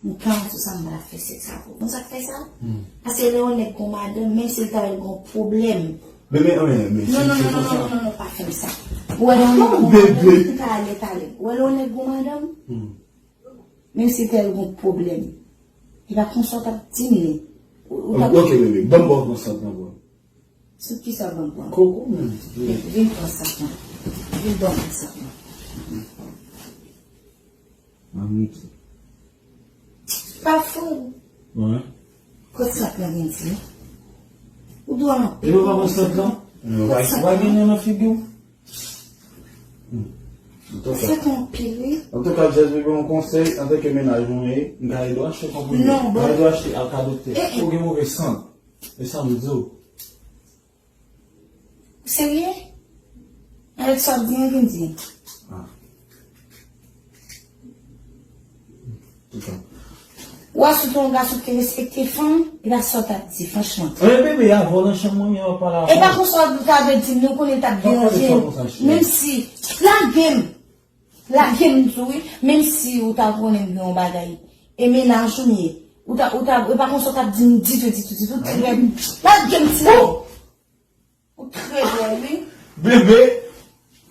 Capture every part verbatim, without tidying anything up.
M kanpe sou sa, m pa t ap fè sèks avè w. Konn sa k fè sa? Paske lè yon nèg gon madanm, menm si l ta wè l gon pwoblèm. Men, men, men, men, non, non, non, non, non, non, non, pa fè m sa. Ou wè lè yon nèg gon madanm, talè, talè. Ou wè lè yon nèg gon madanm? Menm si l ta wè l gon pwoblèm. E pa konsa w t ap di m li. Ou, ou t ap... Ok, bebe, ban m ba w konsantman, bro. Sou kisa w ban m pran? Koko, menm. Vin, vin pran sa pran. Vin ban m pran sa pran. Mamit. Pa fou. Wi. Kot sa pran vin di? Ou dwe anpil. E yo pa pran sant lan? Yo pa, pa genyen nan figi w. Antouka, sa anpil, wi. Antouka, Jazz, bebe, yon konsèy, antanke mennaj mwen ye, m ka ede w achte konprime. Non, bon. M ka ede w achte al ka doktè. Eh, eh. Ou gen move sant. E sa m di w. Ou serye? Avèk sa w ap di an, vin di. Ah. Toutan. Ou a sou te yon gason ki te respekte fanm, e pa sa w t ap di, franchman. Anyen bebe, avè w nan chanm mwen, men w ap pale avè w. E pa konsa w ta dwe di m, nou konnen l t ap deranje m. Menm si, lage m. Lage m tou, wi. Menm si ou ta konnen m gen yon bagay. E mennaj ou m ye. Ou ta, ou ta, e pa konsa w t ap di m ditou, ditou, ditou. Trè, lage m ti. Ou trè dwòl, wi. Bebe.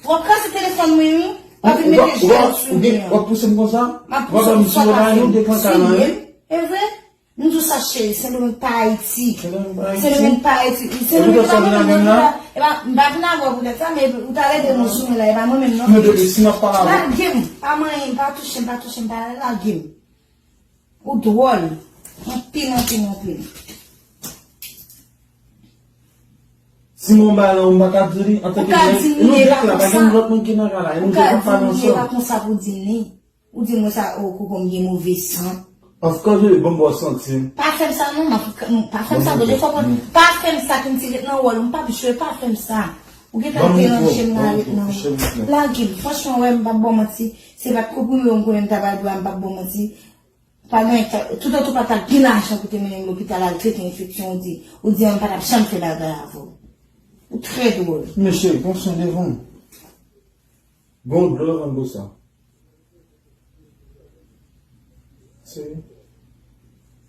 W ap kraze telefòn mwen, wi. W ap vin mete jèl sou mwen an. W ap pouse m konsa? M ap pouse w konsa, pa fè m. Sou mwen, wi. E vre? M di w sa, cheri, Sendomeng pa Ayiti. Sendomeng pa Ayiti. Sendomeng pa Ayiti. Sendomeng pa mwen menm, non. E pa, m pa vin avè w poutèt sa, men ou t al ede m sou mwen la, e pa mwen menm, non. Men bebe, si m ap pale avè w. Lage m, pa manyen m, pa touche m, pa touche m, pa lage m. Ou dwòl. Anpil, anpil, anpil. Si m wè yon bagay la, m pa ka di li, antanke nèg, e nou de la, pa gen lòt moun ki nan kay la, e nou de ap pale ansanm. Ou ka di m li, e pa konsa pou di m li. Ou di mwen sa, o, koko m gen move san. Of course, bebe, ban m ba w santi m. Pa fè m sa non, m ap, pa fè m sa, tande, fò mwen, pa fè m sa, Kendy, ret nan wòl ou, m p ap jwe, pa fè m sa. Ou gentan deranje m la, ret nan wòl. Lage m, franchman, wè, m p ap ba w manti, se pa t konprime yo m konnen m ta ba dwa, m p ap ba w manti. Pa gen, toutotan ou pa ta gen lajan pou te mennen m lopital al trete enfeksyon, ou di, ou di an m pa t ap janm fè bagay avè w. Ou trè dwòl. Mesye, pran swen devan w. Gon dlo ann bouch sa. Se,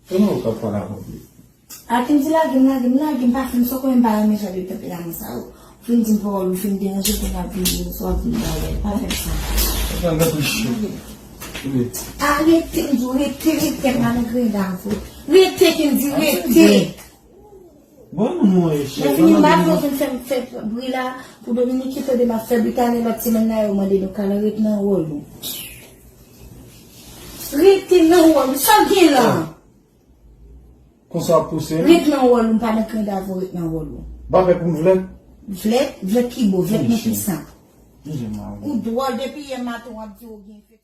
se nou k ap pale avè w. Akendy, lage m, lage m, lage m, pa fè m sa, ou konnen m pa renmen jan de tanperaman sa yo. Ou fin di m pawòl, ou fin deranje, kounye a w ap vin di m sa w ap vin bagay, pa fè m sa. Sa gate cho. Arete, m di w rete, rete, m pa nan grenn avè w. Rete, Kendy, rete. Bon, nou mwen, chè. Lè fini, m pa vle w vin fè, fè bri la pou Dominik ki tande m ap fè bri, talè lòt semèn la, yo mande nou kale, ret nan wòl ou. Rete nan wòl ou. Sa w gen la? Konsa w ap pouse m? Ret nan wòl ou, m pa nan krent avè w, ret nan wòl ou. M pa fè pou m vlèt? Vlèt? Vlèt ki bò? Vlèt nan ki sa? Ou dwòl depi yè maten w ap di w gen enfeksyon.